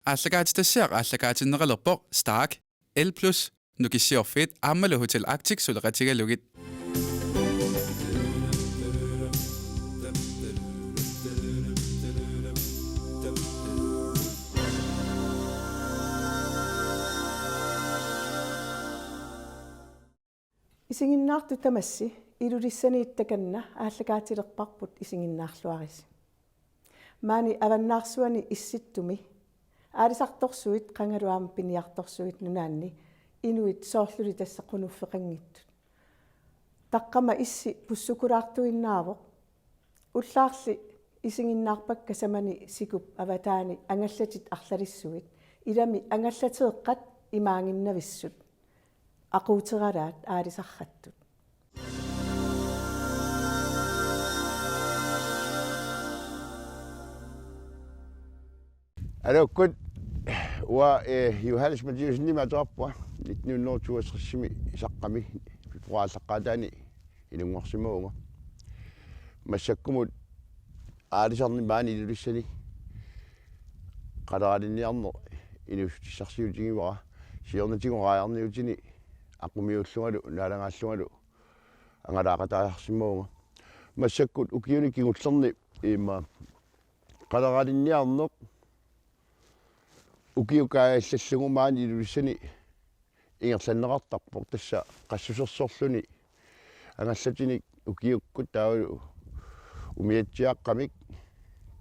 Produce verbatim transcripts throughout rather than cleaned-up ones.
Aallakaatitassiaq aallakaatinneqalerpoq Stark, L plus, Nukissiorfiit aammalu Hotel Arctic suleqatigalugit. Isiginnaartut tamassi Ilulissaniit takanna aallakaatilerparput isiginnaarluarisi. Maani Avannaarsuani Issittumi aalisartorsuit qangaluaam piniartorsuit nunaanni inuit soorluli tassa qunuffeqanngitsut. Taqqama issi pussukulaartuinnaavoq. Ullaarli isiginnaarpakka samani sikup avataani angallatit arlalissuit, ilami angallateeqqat imaaginnavissut. Aquuteralaat aalisarrattut. Aluukkut, uanga, eh, Johannes Mathiassenimik atuarpunga, nitten hundrede toogtresimi Saqqami februaarip aallaqqaataani inunngorsimavunga. Massakkumut aalisarneq maani Ilulissani qaleralinniarneq inuussutissarsiutigivara, siornatigut raajarniutini aqqumiuullungalu naalagaallungalu angalaaqataasarsimavunga. Massakkut ukiuni kingullerni immaqa qaleralinniarneq ukiup kaajallallugu maani Ilulissani ingerlanneqartarpoq, tassa qassusersorluni angallatinik ukiukkut taavalu umiatsiaaqqamik.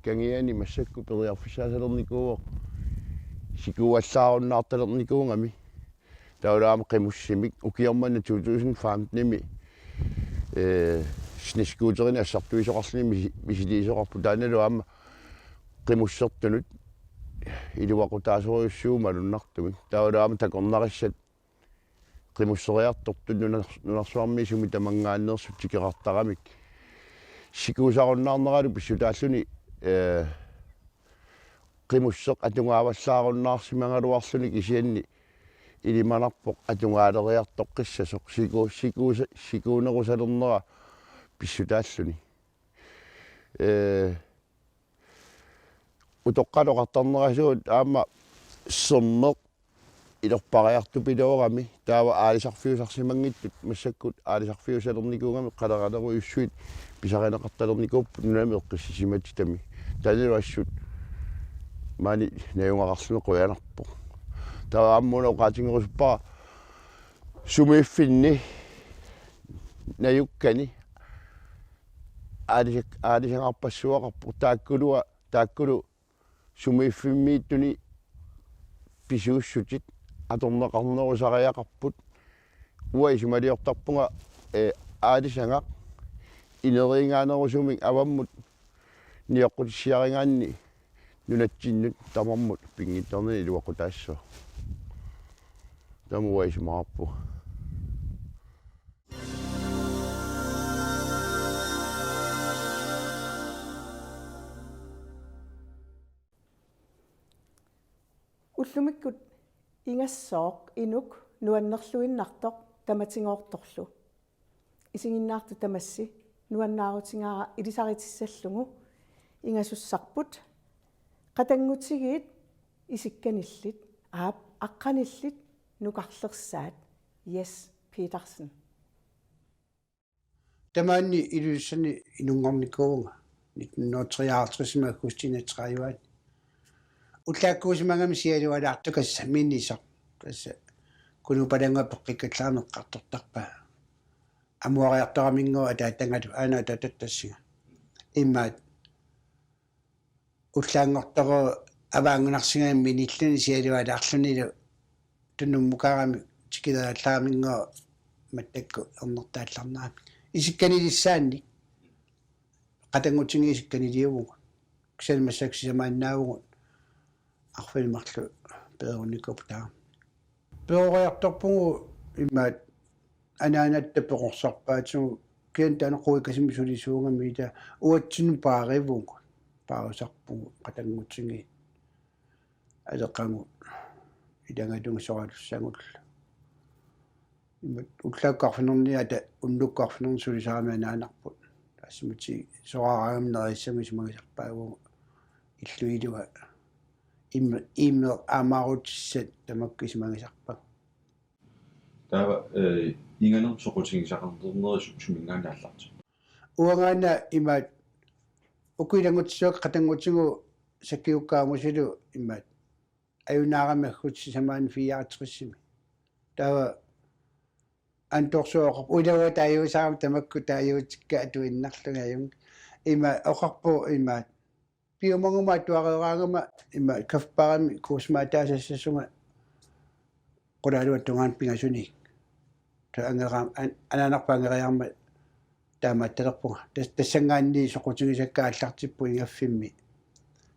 Kangiani massakkut periarfissaasalernikuuvoq, sikuallaarunnaartalernikuugami. Taavalu aamma qimussimik ukioq manna to tusind femtenimi, eh, snescooterinik assartuisoqarluni misi-, misiliisoqarpoq, taannalu aamma qimussertunut iluaqutaasorujussuuvoq malunnartumik. Taavalu aamma takornarissat qimusseriartortut nunar-, nunarsuarmi sumi tamanngaanneersut tikeqartaramik. Sikuusarunnaarneralu pissutaalluni, eh, qimusseq atugaavallaarunnaarsimagaluarluni, kisianni ilimanarpoq atugaaleriartoqqissasoq siku-, sikuusa-, sikuunerusalernera pissutaalluni. Eh, utoqqaat oqartarnerasugut aamma sermeq ilorpariartupiloorami, taava aalisarfiusarsimanngitsut massakkut aalisarfiusalernikuugami, qaleralerujussuit pisarineqartalernikuupput nunami eqqissisimatitami. Taannalu assut maani najugaqarluni qujanarpoq. Taava aamma una oqaatigerusuppara sumiiffinni najukkani aalisak-, aalisagarpassuaqarpoq, taakkulua, taakkulu sumiiffimmiittuni pisuussutit atorneqarnerusariaqarput. Uanga isumaliortarpunga, eh, aalisagaq ineriigaanerusumik avammut nioqqutissiarigaanni nunatsinnut tamarmut pinngitsoornani iluaqutaassooq. Taama uanga isumaqarpunga. Ullumikkut ingassooq inuk nuannerluinnartoq tamatigoortorlu. Isiginnaartut tamassi nuannaarutigaara ilisaritissallugu ingasussarput, qatanngutigiit isikkanillit, aap, aqqanillit nukarlersaat, Jes Petersen. Tamaani Ilulissani inunngornikuuvunga nitten hundrede treoghalvtreds augustip enogtredive. Ullaakkuusimagami sialualaartukassaq Minisoq. Tassa Kunuupalannguaq peqqikkallaarneq eqqartortarpaa. Amuariartoraminngooq ataatagalu, aana ataatat tassunga. Imaat ullaanngortoq avaanngunarsigami Minilluni sialualaarlunilu tunummukaarami tikileriallaramigooq mattakkut ernertaallarnerami. Isikkanilissaannik, qatanngutigiit isikkaniliuvugut. Kisianni massakkut sisamaannaavugut arfineq-marluk peerunnikuupput taama. Peroriartorpugut imaat anaanatta peqorsarpaatigut, kisianni taanna quikasimmik sulisuugami, ila uatsinnut paarivugut, paarisarpugut qatanngutigiit aleqagut ilagalugit soralussagullu. Imaat ullaakkut arfineq-ninni ata unnukkut arfineq-ninni sulisarami anaanarput. Taassumatik soraaraangamik nerisassaminik isumagisarpaavugut illup ilua im-, imeq aamaaruutissat tamakku isumagisarpagut. Taava, eh, inganeq soqutigisaqarnerisiuk suminngaanniit aallartippoq? Uangaana imaat ukiulangutsisuak qatanngutigu sakiukkaamutilu imaat ajunaarami aggutsit sisamaanni fireogtresimi. Taava antorsuoqarpoq uilaga taajuusaarami tamakku taajuutikka atuinnarlunga ajunngilaq. Ima oqarpoq imaat piumaguma atuareeraangama ima kaffebarimi kuusmaataasassasunga qulaaluat tungaanut pingasunik. Taava angeraam-, an-, anaanarpaa angeriarmat taamaattarpunga. Tas-, tassanngaanniit soqutigisakka aallartipput igaffimmi.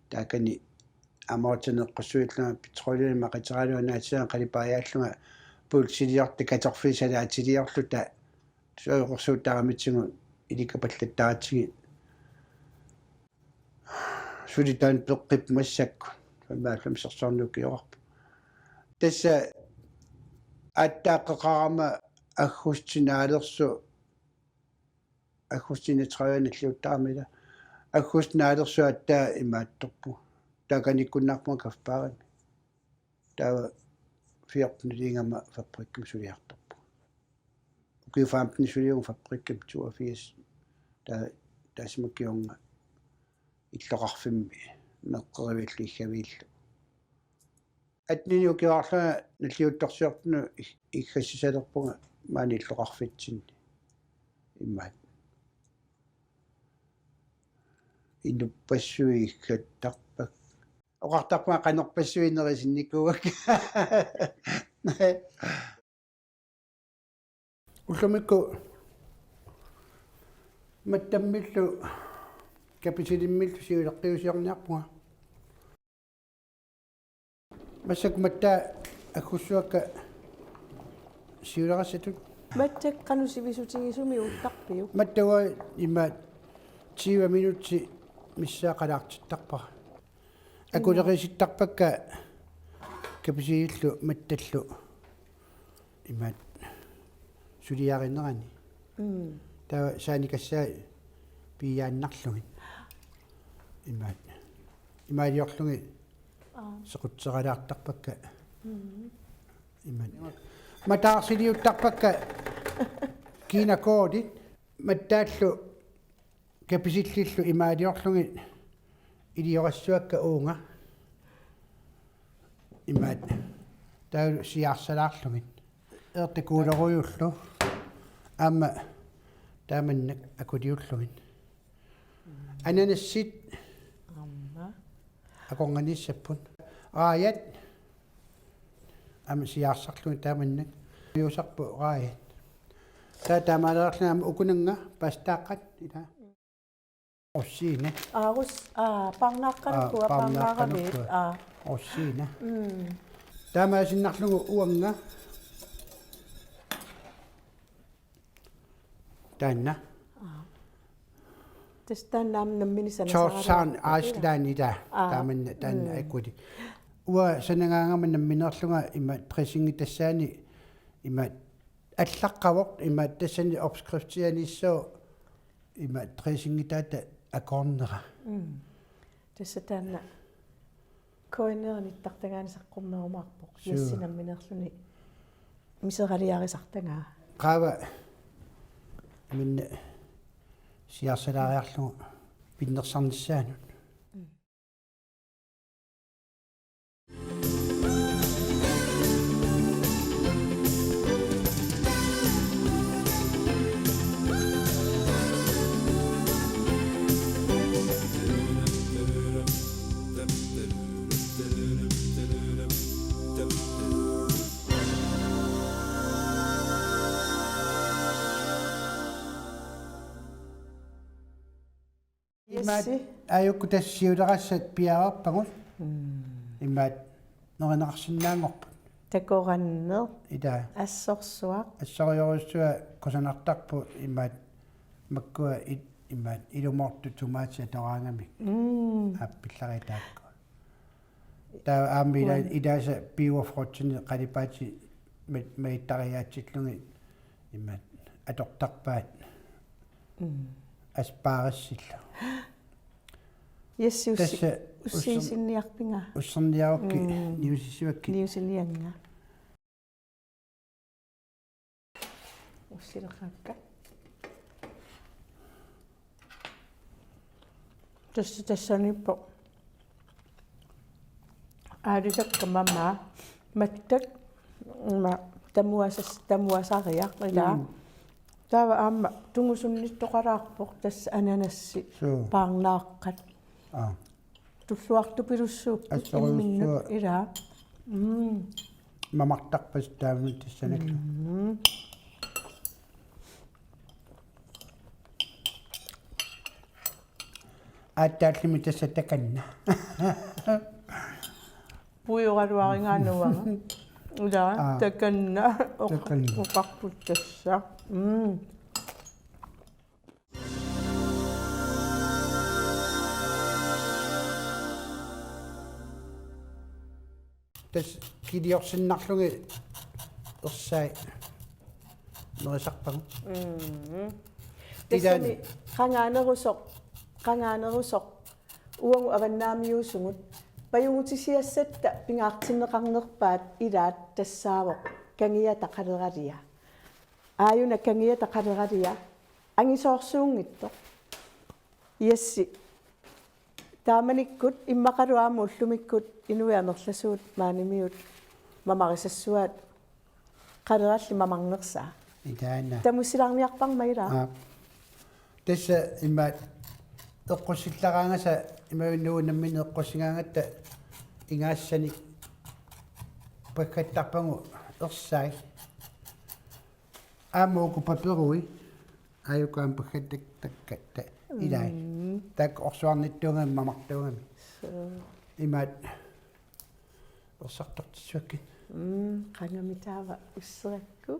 Taakani aamma uatsianeeqqussuillunga petroleumik maqiteraalunga naatsinaa qalipaajaallunga pulsiliorta katorfik salaatiliorluta soorsuuttaramitigut ilikkapallattaratsigit. Suli taanna peqqippoq massakkut femoghalvfemsersornukioqarpoq. Tassa aattaaqqeqarama aggustip naalersoq, aggustip enogtredive nalliuttarami ila. Aggustip naalersoq aatsaat imaattorpoq. Taakanikkunnaarpunga kaffebarimi. Taava fjorteniliigama fabrikkimi suliartorpunga. Ukiut femten suliuvunga fabrikkimi toogfirs. Taava taassuma kingorna illoqarfimmi meeqqerivillu iggavillu. Attenini ukioqarlunga nalliuttorsiortunut ig-, iggassisalerpunga maani illoqarfitsinni. Imaat. Inuppassuit iggattarpakka. Oqartarpunga qanorpassuit nerisinnikuuakka. Ullumikkut Mattammillu Kapitilimmillu siuleqqiusiorniarpunga. Massakkut Matta aggussuakka siulerassatut. Matta qanoq sivisutigisumik uuttarpiuk? Matta uanga imaat tyve minutsit missaat qalaartittarpara. Akulerisittarpakka Kapitilillu Mattallu imaat suliarinerani. Mm. Taava saanikassaat piiaannarlugit. Imaat. Imaaliorlugit Aa. Sequtseraalaartarpakka. Mm. Imaat. Mataarsiliuttarpakka kiinakoodit Mattaallu Kapitilillu imaaliorlugit iliorassuakka uunga. Imaat. Taava siarsalaarlugit. Eertakuulerujullu. Aamma taamannak akuliullugit. Ananasit. Aamma. Akornanniissapput. Raajat. Aamma siarsarlugit taamannak. Juusarpu raajat. Taava taamaalaarlunga aamma ukunannga pastaaqqat ila. Rosine. Aa, ros-, aa, parnaaqqanuku, aa, parnaaqqanuku, parnaaqaviit, aa. Rosine. Mm. Taamaasinnarlugu uannga. Taanna. Aa. Tassa taanna aamma nammineq sanasaarallarpoq. Georgetown Iceland ila. Aa. Taamanna taanna, mm, akuli. Uanga sanagaangama nammineerlunga ima dressingi tassaani ima allaqqavoq ima tassani opskriftianiissaaq ima dressingitaata akornera. Mm. Tassa taanna K N R-ip nittartagaani saqqummerumaarpoq. Suu. Yessi nammineerluni miseraliarisartagaa. Qaava minne siarsalaariarlugu pinnersarnissaanut. Mm. Imaat, yessi, ajukku tassa siulerassat piareerpagut. Mm. Imaat nerineqarsinnaanngorput. Takoranneq. Ila. Assorsuaq. Assorujussuaq kusanartarpoq imaat makkua i-, imaat ilumoortut tomaatit atoraangamik. Mm. Aappillariit taakku. Taava aamma ila-, uan, ilaasa piuaffrotsini qalipaatit ma-, majuttariaatsillugit imaat atortarpaat. Mm. Asparagillu. Yes, ussi-, tassa ussi-, ussiisinniarpinga. Usserniarukkit, mm, niusisivakkit. Niusiniannga. Ussileqaakka. Tassa tassaniippoq. Aalisakka mamaat mattak ima tamuasas-, tamuasariaq ilaa. Mm. Taava aamma tungusunnittoqalaarpoq tassa ananassi. Suu. Paarnaaqqat. Aa. Tulluartupilussuupput. Assorujussuaq. Imminnut ilaa. Mm. Mamartarpassuit taamani tassanillu. Mm. Aatsaallimmi tassa takanna. Puioraluarigaa nuanga. Ilaa, aa, takanna. Oq-, takanna. Oqarput tassa. Mm. Tassa kiliorsinnarlugit ersai nerisarpagut. Mm. Ilaani. Tassami qangaanerusoq, qangaanerusoq uagut avannaamiuusugut pajugutisiassatta pingaartinneqarnerpaat ilaat tassaavoq Kangiata Qaleralia. Aajuna Kangiata Qaleralia angisoorsuunngitsoq. Yes. Taamanikkut immaqalu aamma ullumikkut inuit amerlasuut maanimiut mamarisassuaat qalerallit mamarnersaat. Itaana. Tamussilaarniarparma ilaa. Aa. Tassa ima eqqussillaraangasa imaluunniit nammineq eqqussigaangatta ingaassanik paggattarpagut ersai. Aamma uku paperui. Aajuku aamma paggattakkatta ilai. Mm. Taakku orsuarnittuugamik mamartuugamik. Suu. Imaat ersartortissuakkit. Mm, qangami taava usserakku.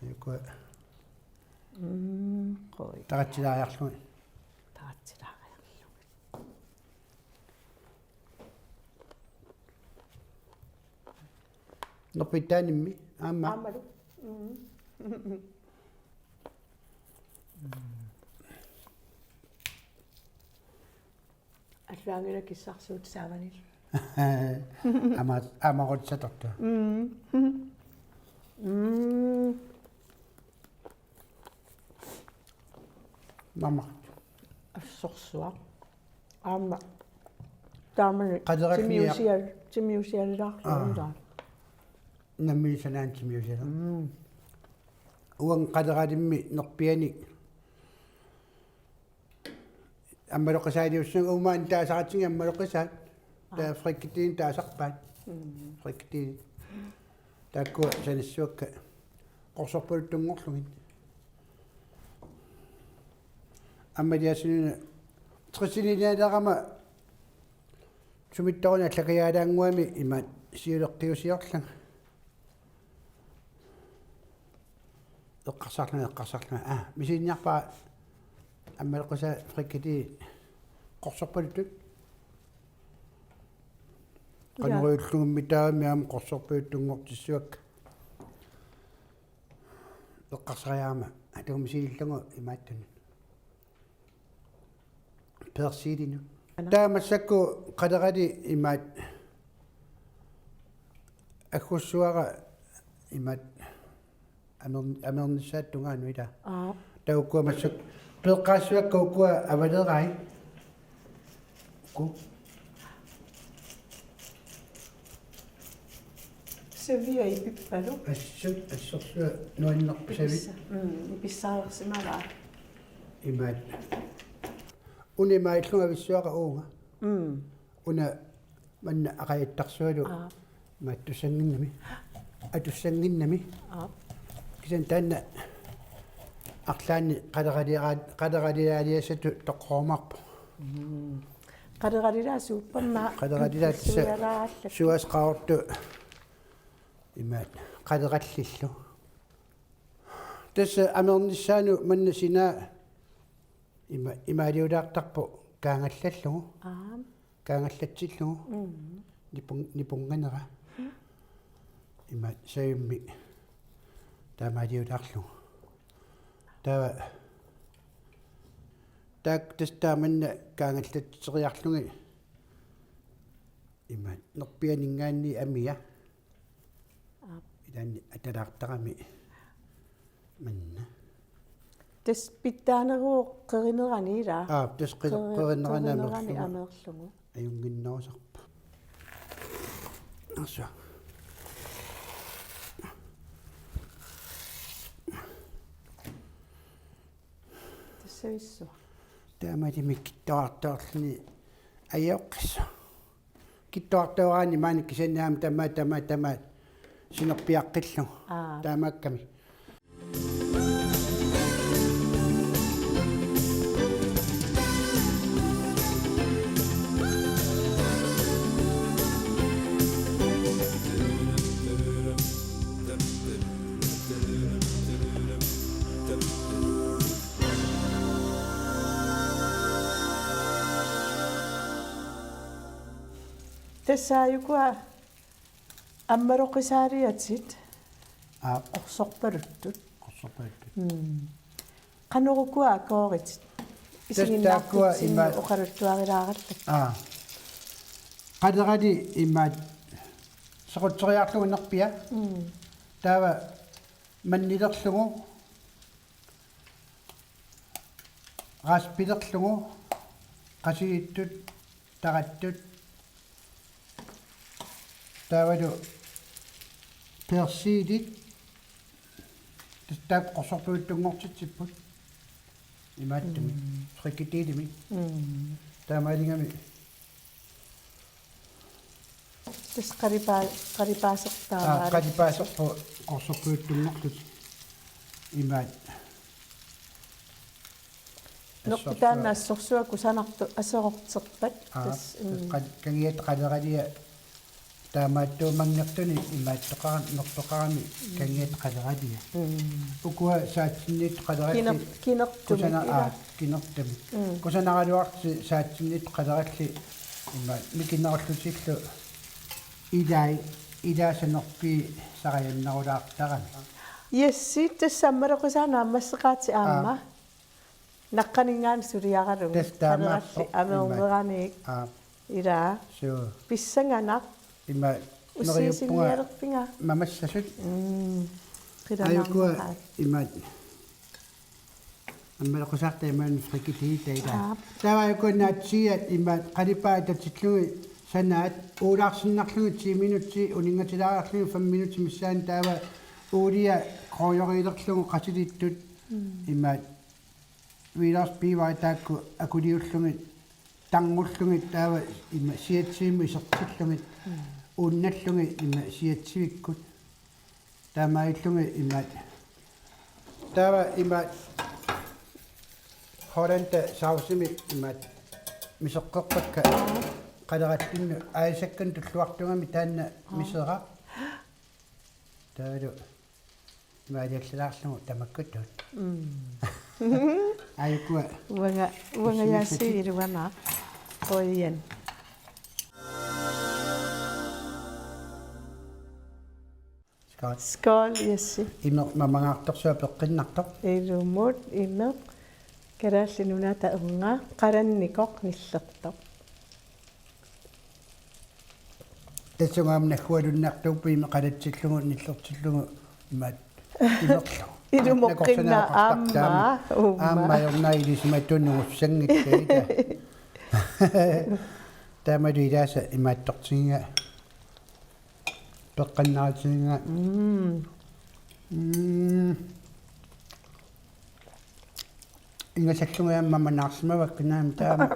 Aajuku. Mm, qoi. Taratsilaariarlugit. Taratsilaariarlugit. Nerpittaanimmi aamma. Aammalu. Mm. Allaanngilaq kissarsuut saavanil. Ama-, amarutsatortua. Mm. Mm. Mama. Assorsuaq. Aamma. Taamani. Qaleralliaq. Timiusial-, timiusialaarlugu. Aa. Taava. Nammineq sanaani timiusialaa. Mm. Uanga qaleralimmi nerpianik. Ammaloqisaaliussaanga uuma taasaqatigiit ammaloqisaat. Aa. Taava frikadellini taasarpaat. Mm. Frikadellini. Taakkua sanassuakka qorsorpaluttunngorlugit. Aamma iliasununa tressilinialerama sumittoruna allakajaalaannguami ima siuleqqiusiorlanga. Eqqarsarlunga, eqqarsarlunga. Aa, misilinniarpara ammaloqisaat frikadellit qorsorpaluttut. Ja. Qanoq iliorlugummi taavami aamma qorsorpaluttunngortissuakka. Eqqarsariarama, atuga misilillugu imaattunut. Persilinut. Ana. Taava massakkut qalerali imaat aggussuara imaat amer-, amernissaata tungaanut ilaa. Aa. Taava ukua massakkut peeqqaassuakka ukua avalerai. Ku. Savia ipippalu. Assut, assorsuaq nuannerpoq savi. Ipissa-, mm, ipissaarsimavaa. Imaat. Una imaallunga avissuaqa uunga. Mm. Una manna aqajattarsualu. Aa. Imaattussannginnami. Atussannginnami. Aa. Kisianni taanna arlaanni qaleraliara-, qaleraliaaliassatut toqqorumaarpoq. Mm. Qaleralilaat suupparma. Qaleralilaat tassa suaasqaartu imaat qalerallillu. Tassa amernissaanut manna sinaa ima-, imaaliulaartarpoq kaangallallugu. Aam. Kaangallatsillugu. Mm. Nipun-, nipunnganera. Mm. Ima savimmik taamaaliulaarlugu. Taava Taakku tassa taamanna kaangallatseriarlugit imaat nerpianinngaanniit amia. Aap. Ilaanni atalaartarami manna. Tassa pitsaaneruvoq qerinerani ilaa. Aap, tassa qeri-, qeri-, qerinerani qerinerani amerlugu. Amerlugu. Ajunnginnerusarpoq. Assa. Tassavissuaq. Taamaatimik kittuartoorluni ajoqqissoq. Kittuartooraanni maani kisianni aamma tamaat, tamaat, tamaat sinerpiaqqillugu. Aa. Taamaakkami. Tassa aajukua ammaloqisaaliatit. Aap. Qorsorpaluttut. Qorsorpaluttut. Mm. Qanoq ukua akooritit? Tassa taakkua isiginnaartitsinni ima- oqaluttuarilaarallakkit. Aa. Qalerali imaat sequtseriarlugu nerpiaq. Mm. Taava mannilerlugu, raspilerlugu, qasilittut, tarattut, taavalu persilit, tassa taakku qorsorpaluttunngortitsipput. Imaattumik. Mm. Frikadelimik. Mm. Taamaalingami. Tassa qalipaa-, qalipaasertaa. Aa, qalipaaserpoq qorsorpaluttunngorlutik. Imaat. Nerpit taanna assorsuaq kusanartoq aserorterpat. Aa, tassa, mm. Qal-, kangiat qaleralia taamaattuumanngortuni imaattoqarami, nertoqarami, mm, kangiat qaleralia. Mm. Ukua saatsinniittut qalerallit. Kiner-, kinertumik, kusana-, ila. Aa, kinertumik. Mm. Kusanaraluarlutik saatsinniittut qalerallit ima mikinerullutillu ilai, ilaasa nerpiit sariannerulaartarami. Yes, tassa ammaloqisaat naammasseqaatit aamma. Aa. Naqqaninngaanniit suliaralugu. Tassa taamaappoq. Qalerallit ameerneraniit. Aap. Ilaa. Suu. Pissanganaq. Ima neriuppunga ussiisinnialerpunga. Mamassasut. Mm. Qilanaarnaqaat. Aajukua imaat. Ammaloqisaartut imaat frikadelit ilaa. Aap. Taava aajukua naatsiiat imaat qalipaat ataatsillugit sanaat uulaarsinnarlugit ti minutsit uninngatilaarlugit fem minutsit missaanni taava uulia krøjerilerlugu qasilittut. Mm. Imaat Hvidløgsbiver taakku akuliullugit, tarnullugit taava ima siatsivimmi isertillugit, mm, uunnallugit ima siatsivikkut. Taamaalillugit imaat. Taava imaat Hollanda saucimik imaat miseqqerpakka qalerallunnut aasakkanut tulluartugami taanna, aa, miseraq. Taavalu imaaliallalaarlugu tamakkutut. Mm. Aajukua. Uanga, uanga Jaasi iluanaq. Qujan. Skål. Skål, Jesse. Imeq mamangaartorsuaq peqqinnartoq. Ilumut imeq Kalaallit Nunaata ernga qalannikoq nillertoq. Tassunga aamma naggualunnartuupput ima qalatsillugu nillertillugu imaat imerlu. Ilumoqqinnaaq aamma, uuma. Aamma ajornaq ilisimatuut nungussanngillat. Taamalu ilaasa imaattortigiga. Peqqannaatigiga. Mm. Mm. Ingasallunga aamma mamangaarsimavakka naamik taama.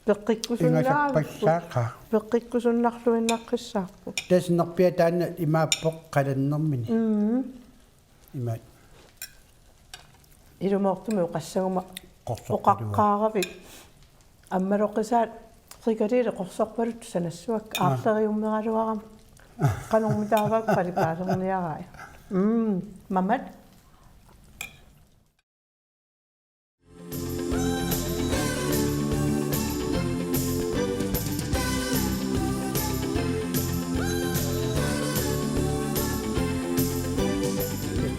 Peqqikkusunnaavugut. Ingasappassaaqaaq. Peqqikkusunnarluinnaqqissaarput. Tassa nerpiaq taanna imaappoq qalannermini. Mm. Imaat. Ilumoortumik oqassaguma. Qorsorpaluarput. Oqaqqaaravit. Ammaloqisaat frikadelit qorsorpaluttut sanassuakka. Aa. Aarleriummeraluarama. Qanormitaava qalipaaserniarai. Mm, mamat.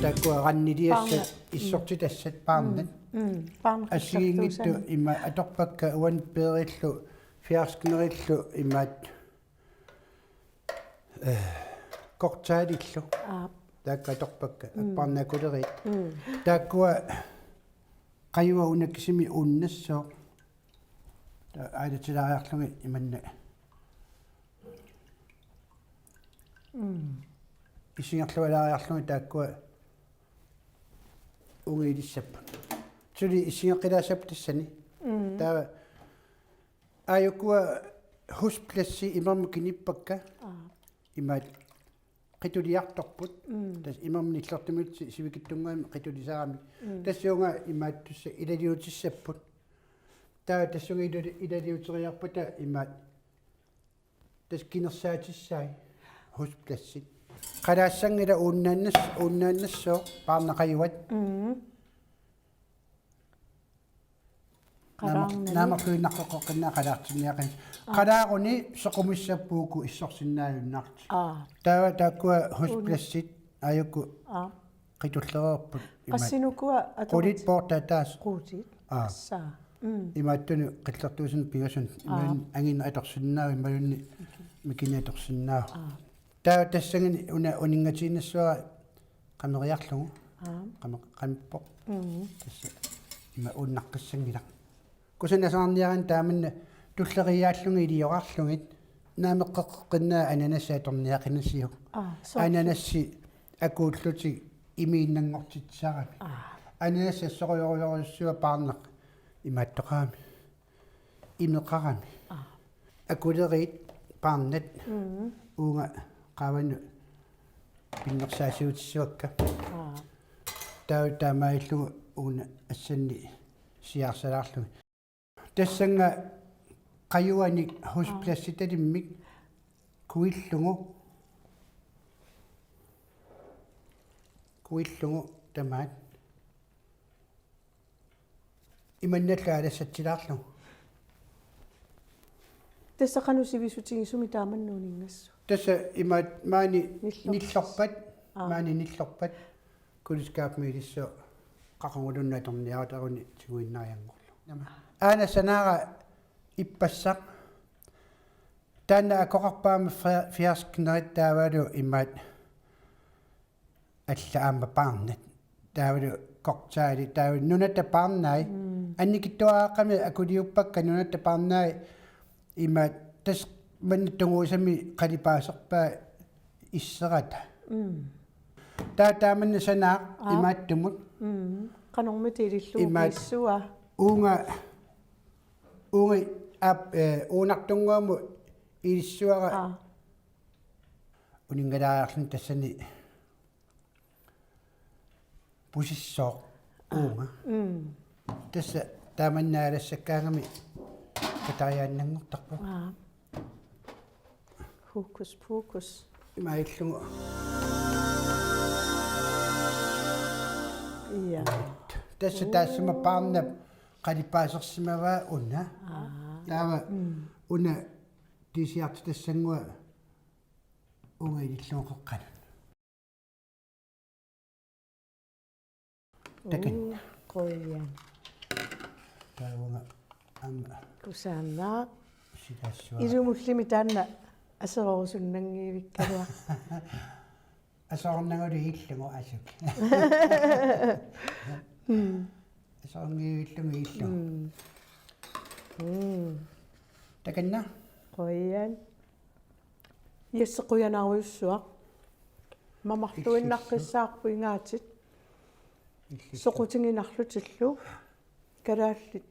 Taakku Ranniliassat. Paarna. Issortitassat paarnat. Mm. Paarnat assigiinngitsut qillertuusanik. Ima atorpakka uani peerillu, fiaskinerillu imaat, eh, kortaalillu. Aap. Taakku atorpakka, mm, apparnaakuleriit. Mm. Taakkua qajua una kisimi uunnassooq. Taava aalatsilaariarlugit imanna. Mm. Issigerlualaariarlugit taakkua uunga ilissapput. Suli issigeqqilaassapput tassani. Mm. Taava aajukua husplasi imermut kinippakka. Aap. Imaat qituliartorput. Mm. Tassa imermik nillortumik si-, sivikitsunnguamik qitulisaramik. Mm. Tassa uunga imaattussat ilaliutissapput. Taava tassunga ilali-, ilaliuteriarpata imaat tassa kinersaatissai husplasit. Qalaassanngilaq uunnaannas-, uunnaannassooq paarnat qajuat. Mm. Naama-, qalaarnani. Naamerluinnaqqeqqoqqinnaa qalaartinniaqin. Aa. Qalaaruni sequmissapput uku issorsinnaajunnaarlutik. Aa. Taava taakkua husplasit aajuku. Aa. Qitullereerput imaat. Qassinukua atorit? Qulit poortaat taas. Qulit. Aa. Tassa. Mm. Imaattunut qillertuusunut pingasunut. Aa. Imaluunniit angineq atorsinnaavoq, imaluunniit mikini atorsinnaavoq. Aa. Taava tassani una uninngatiinnassavara qameriarlugu. Aap. Qame-, qamippoq. Mm. Tassa ima uunnaqqissanngilaq. Kusanassaarniaraanni taamanna tulleriiaarlugit iliorarlugit naameqqeqqinnaaq ananasi atorniaqinasiuk. Aa, soorlu. Ananasi akuullutik imiinnanngortitsisarami. Aa. Ananasi assorujorujorujussuaq paarnaq imaattoqarami. Imeqarami. Aa. Akuleriit paarnat. Mm. Uunga qaavanut pinnersaasiutissavakka. Aa. Taava taamaalillugu uunga assanni siaarsalaarlugit. Tassannga qajuanik husplassitalimmik kuillugu. Kuillugu tamaat. Imanna kaalassatsilaarlugu. Tassa qanoq sivisutigisumik taamanna uninngassavat? Tassa imaat maani nillor-, nillorpat, aa, maani nillorpat køleskabimi ilissaaq qaquguluunniit atorniartaruni tiguinnarianngorlugu. Aana sanaara ippassaq. Taanna akoqarpoq aamma fia-, fiaskinerit taavalu imaat alla aamma paarnat. Taavalu kortaali, taavalu nunatta paarnai. Mm. Annikitsuaraaqqami akuliuppakka nunatta paarnai ima tassa manna tunguusami qalipaaserpaa isserata. Mm. Taava taamanna sanaaq. Aa. Imaattumut. Mm. Qanormita ilillugu imaat-, qiissua? Uunga, uunga aap, eh, uunartunnguamut ilissavara. Aa. Uninngalaariarluni tassani pusissooq uunga. Mm. Tassa taamanna aalassakkaangami katariaannanngortarpoq. Aa. Hokus pokus. Imaat illugu. Ja. Tassa taassuma paarnap qalipaasersimavaa una. Aa. Taava, mm, una dessert tassannguaq uunga ilillugu qeqqanut. Takanna. Uu, qujan. Taavunga aamma. Kusanaq. Silaassuara. Ilumulimi taanna aserorusunnanngivikkaluaq. Aserornagulu illugu asuk. Mm. Aserorngivillugu illugu. Mm. Mm. Takanna. Qujan. Jess, qujanarujussuaq. Mamarluinnaqqissaarput ingaatit. Illillu. Soqutiginarlutillu. Kalaallit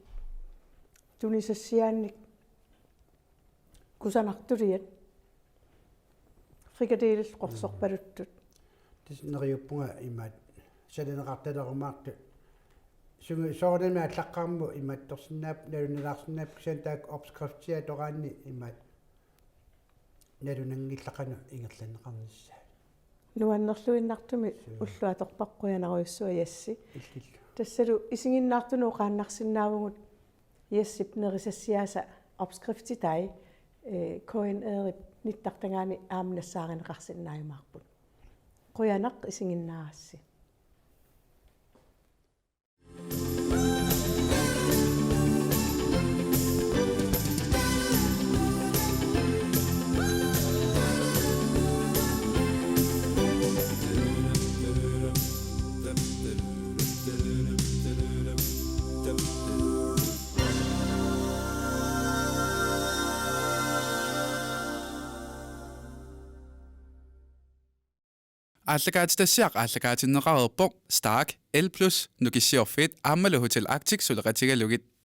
tunisassiaannik kusanartuliat. Frikadellillu qorsorpaluttut. Tassa neriuppunga imaat salineqartalerumaartut. Sungi-, soorunami allaqqammermut imaattorsinnaapput, nalunalaarsinnaapput, kisianni taakku opskriftia atoraanni imaat nalunanngillat qanoq ingerlanneqarnissaat. Nuannerluinnartumik. Suu. Ulloq atorpara, qujanarujussuaq Jess. Illillu. Tassalu isiginnaartunut oqaannarsinnaavugut Jessip nerisassiaasa opskriftitai, eh, K N R-ip nittartagaani aamma nassaarineqarsinnaajumaarput. Qujanaq isiginnaarassi. Aallakaatitassiaq aallakaatinneqareerpoq Stark, L plus, Nukissiorfiit aammalu Hotel Arctic suleqatigalugit.